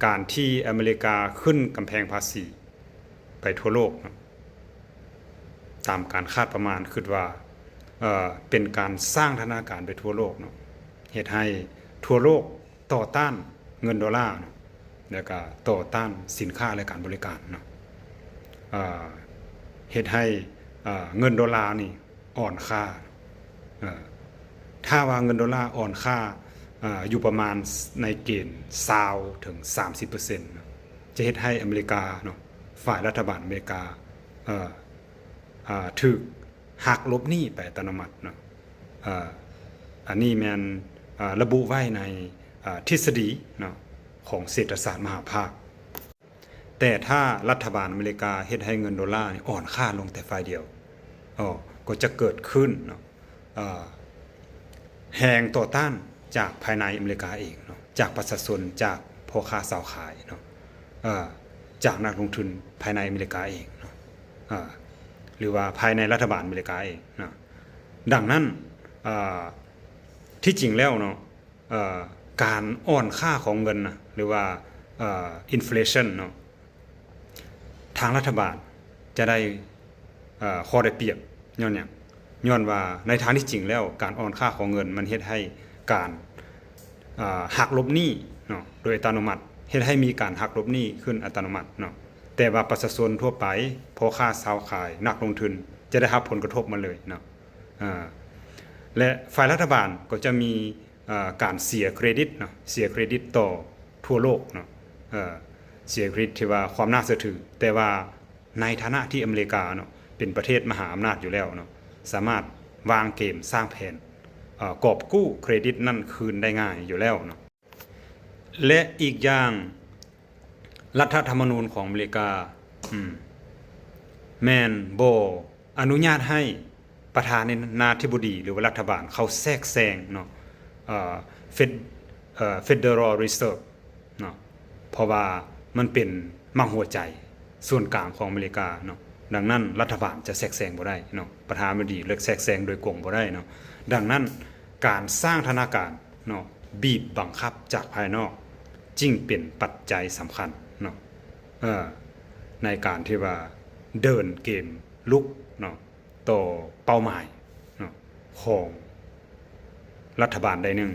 ການທີ່ອາເມລິກາຂຶ້ນກຳແພງພາສີໄປທົ່ວໂລກເນາະ ຕາມການຄາດປະມານ ຄິດວ່າ ເອີ ເປັນການສ້າງທະນາການໄປທົ່ວໂລກເນາະ ເຮັດໃຫ້ທົ່ວໂລກຕໍ່ຕ້ານເງິນໂດລາເນາະ ແລ້ວກະຕໍ່ຕ້ານສິນຄ້າ ແລະ ການບໍລິການເນາະ ເອີ ເຮັດໃຫ້ ເອີ ເງິນໂດລານີ້ອ່ອນຄ່າ ເອີ ຖ້າວ່າເງິນໂດລາອ່ອນຄ່າ ເອີ ຢູ່ປະມານໃນເກນຊາວເຖິງສາມສິບເປີເຊັນເນາະ ຈະເຮັດໃຫ້ອາເມລິກາເນາະ ຝ່າຍລັດຖະບານອາເມລິກາ ເອີ ເອີ ຖືກຫັກລົບໜີ້ໄປອັດຕະໂນມັດເນາະ ເອີ ອັນນີ້ແມ່ນ ເອີ ລະບຸໄວ້ໃນ ເອີ ທິດສະດີເນາະ ຂອງເສດຖະສາດມະຫາພາກ. ແຕ່ຖ້າລັດຖະບານອາເມລິກາເຮັດໃຫ້ເງິນໂດລານີ້ອ່ອນຄ່າລົງແຕ່ຝ່າຍດຽວ ກໍຈະເກີດຂຶ້ນເນາະ ເອີ ແຮງຕໍ່ຕ້ານຈາກພາຍໃນອາເມລິກາເອງເນາະ ຈາກປະຊາຊົນ ຈາກພໍ່ຄ້າຊາວຂາຍເນາະ ເອີ ຈາກນັກລົງທຶນພາຍໃນອາເມລິກາເອງເນາະ ເອີ ຫຼືວ່າພາຍໃນລັດຖະບານອາເມລິກາເອງເນາະ. ດັ່ງນັ້ນ ເອີ ທີ່ຈິງແລ້ວເນາະ ເອີ ການອ່ອນຄ່າຂອງເງິນນະ ຫຼືວ່າ ເອີ inflation ເນາະ ທາງລັດຖະບານຈະໄດ້ ເອີ ຂໍ້ໄດ້ປຽບ. ຍ້ອນຫຍັງ? ຍ້ອນວ່າໃນທາງທີ່ຈິງແລ້ວ ການອ່ອນຄ່າຂອງເງິນມັນເຮັດໃຫ້ການ ເອີ ຫັກລົບໜີ້ເນາະ ໂດຍອັດຕະໂນມັດ ເຮັດໃຫ້ມີການຫັກລົບໜີ້ຂຶ້ນອັດຕະໂນມັດເນາະ ແຕ່ວ່າປະຊາຊົນທົ່ວໄປ ພໍ່ຄ້າຊາວຂາຍ ນັກລົງທຶນ ຈະໄດ້ຮັບຜົນກະທົບມາເລີຍເນາະ ເອີ ແລະ ຝ່າຍລັດຖະບານກໍຈະມີ ເອີ ການເສຍເຄຣດິດເນາະ ເສຍເຄຣດິດຕໍ່ທົ່ວໂລກເນາະ ເອີ ເສຍເຄຣດິດທີ່ວ່າຄວາມໜ້າເຊື່ອຖື ແຕ່ວ່າໃນຖານະທີ່ອາເມລິກາເນາະ ເປັນປະເທດມະຫາອຳນາດຢູ່ແລ້ວເນາະ ສາມາດວາງເກມສ້າງແຜນ ເອີ ກອບກູ້ເຄຣດິດນັ້ນຄືນໄດ້ງ່າຍຢູ່ແລ້ວເນາະ ແລະ ອີກຢ່າງ ລັດຖະທຳມະນູນຂອງອາເມລິກາ ອືມ ແມ່ນບໍ່ອະນຸຍາດໃຫ້ປະທານາທິບໍດີ ຫຼືວ່າລັດຖະບານເຂົ້າແຊກແຊງເນາະ ເອີ Fed- ເອີ Federal Reserve ເນາະ ເພາະວ່າມັນເປັນໝາກຫົວໃຈສູນກາງຂອງອາເມລິກາເນາະ ດັ່ງນັ້ນລັດຖະບານຈະແຊກແຊງບໍ່ໄດ້ເນາະ ປະທານາທິບໍດີແຊກແຊງໂດຍກົງບໍ່ໄດ້ເນາະ ດັ່ງນັ້ນການສ້າງທະນາການ ເນາະ ບີບບັງຄັບຈາກພາຍນອກ ຈຶ່ງເປັນປັດໄຈສຳຄັນເນາະ ເອີ ໃນການທີ່ວ່າເດີນເກມລຸກເນາະ ຕໍ່ເປົ້າໝາຍເນາະ ຂອງລັດຖະບານໃດໜຶ່ງ